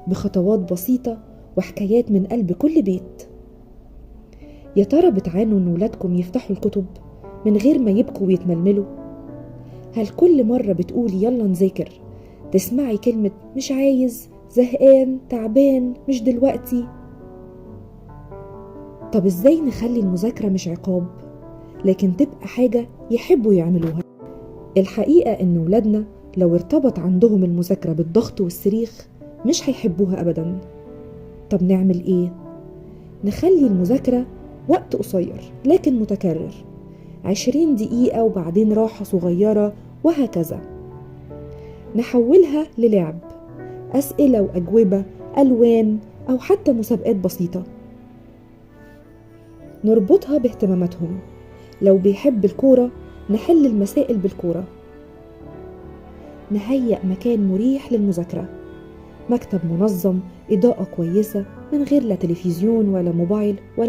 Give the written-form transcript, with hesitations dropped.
بخطوات بسيطة وحكايات من قلب كل بيت. يا ترى بتعانوا إن ولادكم يفتحوا الكتب من غير ما يبكوا ويتململوا؟ هل كل مرة بتقولي يلا نذاكر تسمعي كلمة مش عايز، زهقان، تعبان، مش دلوقتي؟ طب ازاي نخلي المذاكرة مش عقاب لكن تبقى حاجة يحبوا يعملوها؟ الحقيقة إن ولادنا لو ارتبط عندهم المذاكرة بالضغط والصريخ مش هيحبوها أبدا. طب نعمل إيه؟ نخلي المذاكرة وقت قصير لكن متكرر، 20 دقيقة وبعدين راحة صغيرة وهكذا. نحولها للعب، أسئلة وأجوبة، ألوان، أو حتى مسابقات بسيطة. نربطها باهتماماتهم، لو بيحب الكورة نحل المسائل بالكورة. نهيئ مكان مريح للمذاكرة، مكتب منظم، إضاءة كويسة، من غير لا تلفزيون ولا موبايل ولا